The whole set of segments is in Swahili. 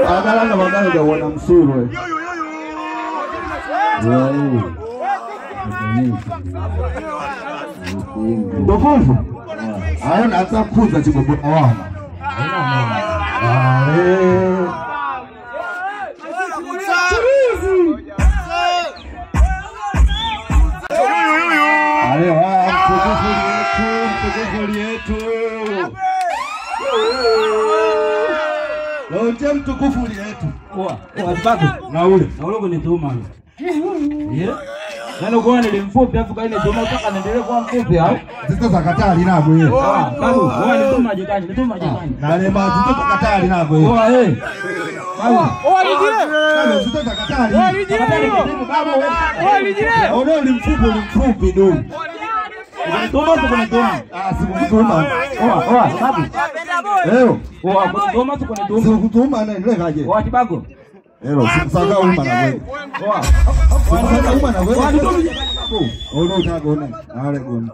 Agalanga magalo ga wana msurwe. Ndokufu. Ayo naanza kuza chigobo awana. Ale wa mtukufu yetu. Lonje mtukufu yetu. Kwa sababu na ule kunituma. Yeah. Nalo kwa nilimfupi afu kaine tuma mpaka naendelee kuwa mfupi au? Zito za katali nako yeye. Babu, wewe nituma jikani, nituma jikani. Na lema zito za katali nako yeye. Oa eh. Babu. Oa lijile. Zito za katali. Oa lijile. Babu. Oa lijile. Ono ni mfupi du. Nituma tukunituma. Ah, sikutuma. Oa, oa, babu. Leo. Oa, kutuma tukunituma. Sikutuma na ile kaje. Oa kibago. Ero, sikusaka uma na wewe. Oa. Sikusaka uma na wewe. Ono utagona. Ale gona.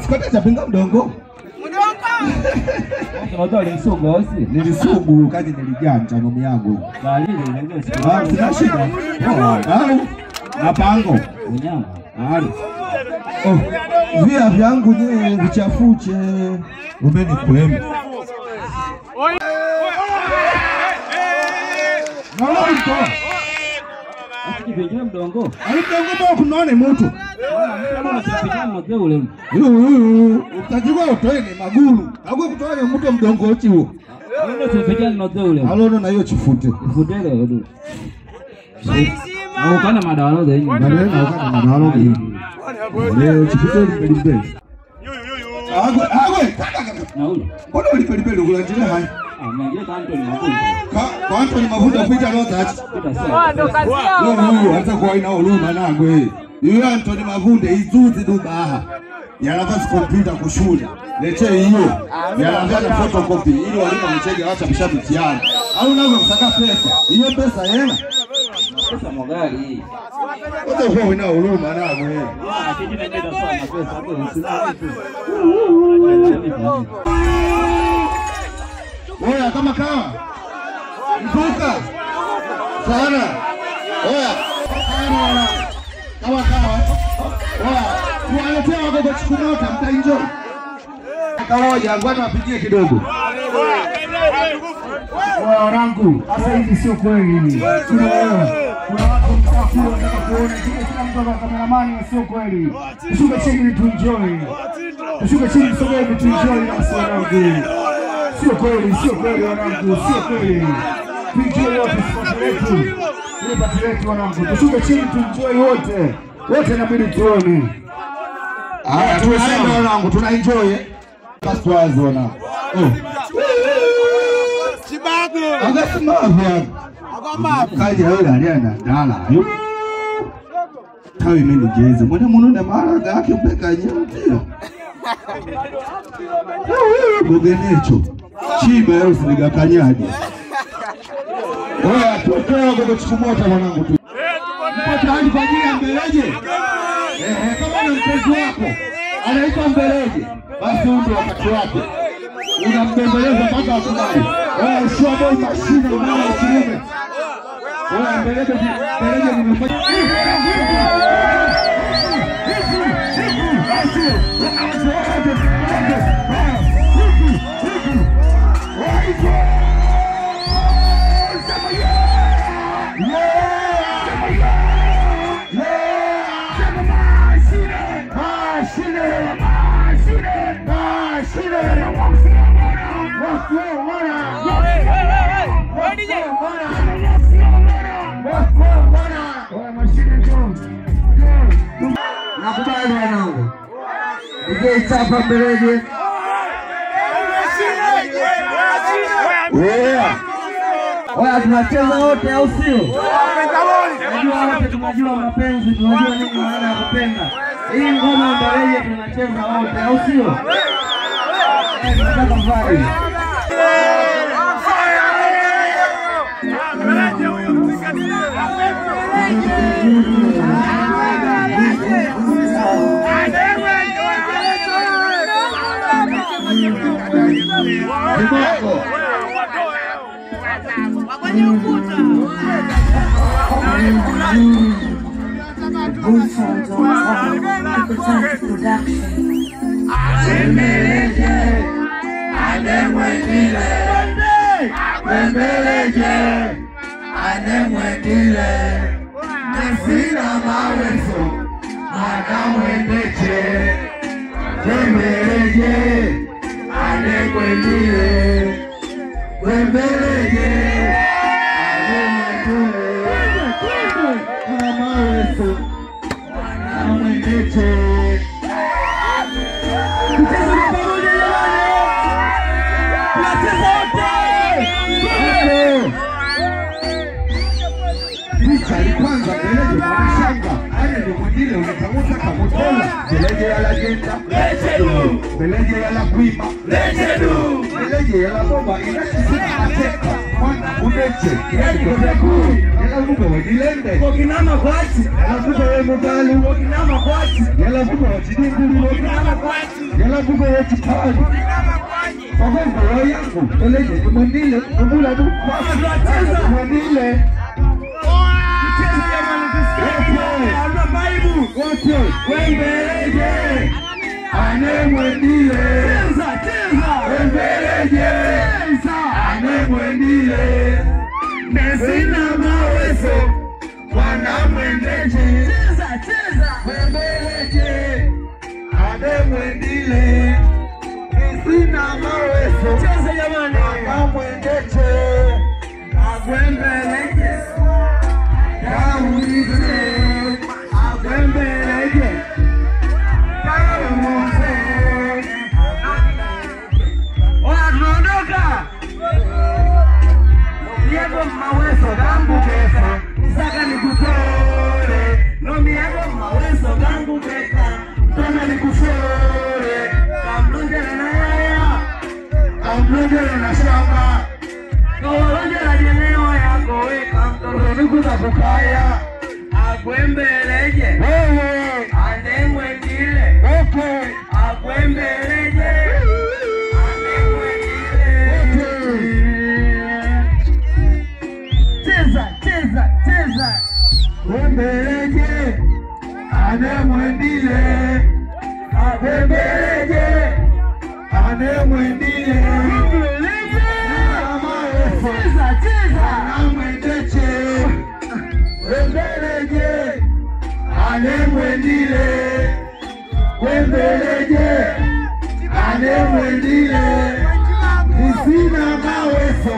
Sikoteza pinga mdongo. Nilisugu kazi nilijanja nomi yangu. Sina shida. Na pango. Oh, via vyangu nye vichafuche. Umeni kwemu. Kipengele mdongo. Mdongo kunone mtu. Utajiwa utoe ni magulu. Hapo kutoa ni mtu mdongo uchi huo. Ndio tupigane na ule. Alono na hiyo chifute. Chifute leo tu. Na ukana madawalo zaidi. Na ukana madawalo zaidi. Leo chifute lipe. Agwe agwe. Na ule. Mbona ulipe ulanjile hai? Ah, na Anthony Mavunda. Kwa Anthony Mavunda kupita leo tachi. Ndio kazi yao. Leo hata kwa ina huruma nangwe. Yule Anthony Mavunda izuzi dubaha. Yanavasi kompyuta kushule. Leche hiyo. Yanavasi photocopy ili walimu mchege acha mshabitiana. Au nako msaka pesa. Hiyo pesa yena. Pesa magari. Wote kwa ina huruma nangwe. Ah, kijiji ndio sana pesa hapo sina. Oya kama kawa. Mbuka. Sana. Oya. Kama kawa. Oya. Kuwaletea wagogo chikumota mtaenjoy. Kawaja ngwana wapigie kidogo. Wanangu, sasa hivi sio kweli hivi. Kuna watu mtaku wanataka kuona kila mtu ana kameramani sio kweli. Tushuke chini tu enjoy. Tushuke chini tusogee tu enjoy na wanangu. Sio kweli, sio kweli wanangu, sio kweli. Tuenjoy wote sisi letu. Ile pati letu wanangu. Tushuke chini tu enjoy wote. Wote inabidi tuone. Ah, tunaenda wanangu, tuna enjoy. Pastor wana. Oh. Chibago. Akasema hapo. Kaja yule aliana dala. Tawi mimi jeze. Mbona munune mara gake mpeka nyewe. Gogenecho. Chiba yao sinigakanyaje. Oya tutoa gogo chikumota mwanangu tu. Mpo tayari kwa ajili ya Mbeleje? Kama una mpenzi wako anaitwa Mbeleje, basi huu ndio wakati wake. Unambembeleza mpaka akubali. Oya sure boy mashine mwana wa kiume. Oya Mbeleje, Mbeleje nimefanya Nakubali wanangu. DJ Chapa Mbeleje. Yeah. Oya, tunacheza wote au sio? Tunajua wote, tunajua mapenzi, tunajua nini maana ya kupenda. Hii ngoma Mbeleje tunacheza wote au sio? Eh, tunataka vibe. Mbeleje yala kuima Mbeleje yala bomba inachisika mateka mwana uneche yala mbuga wedilende Okinama kwachi yala mbuga wemugalu Okinama kwachi yala mbuga wachidingulu Okinama kwachi yala mbuga wechipali Pagongo yangu Mbeleje nimwendile mbula du mwendile wote Mbeleje anemwendile Mbeleje anemwendile nesina maweso wanamwendeje Mbeleje anemwendile nesina maweso wanamwendeje agwembeleje kaulize agwembeleje Agwembeleje wewe anemwendile okay agwembeleje anemwendile cheza cheza cheza Mbeleje anemwendile agwembeleje anemwendile cheza cheza anamwendeche Mbeleje anemwendile Mbeleje anemwendile nisina maweso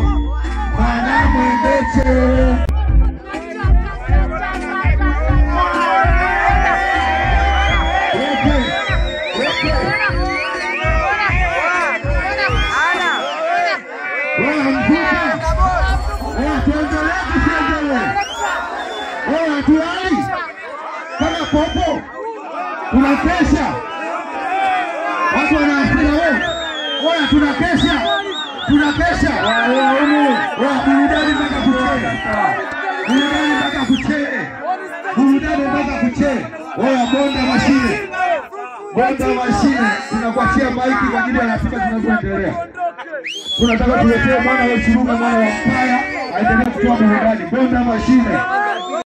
anamwendeche Kama popo tunakesha, watu wana hasira wewe. Oya, tunakesha, tunakesha. Oya, burudani mpaka kuchee, burudani mpaka kuchee, burudani mpaka kuchee. Oya, bonda mashine, bonda mashine, tunakuachia maiki kwa ajili ya ratiba zinazoendelea. Tunataka tuletee mwana wa Chiruma, mwana wa Mpaya aendelee kutoa burudani. Bonda mashine.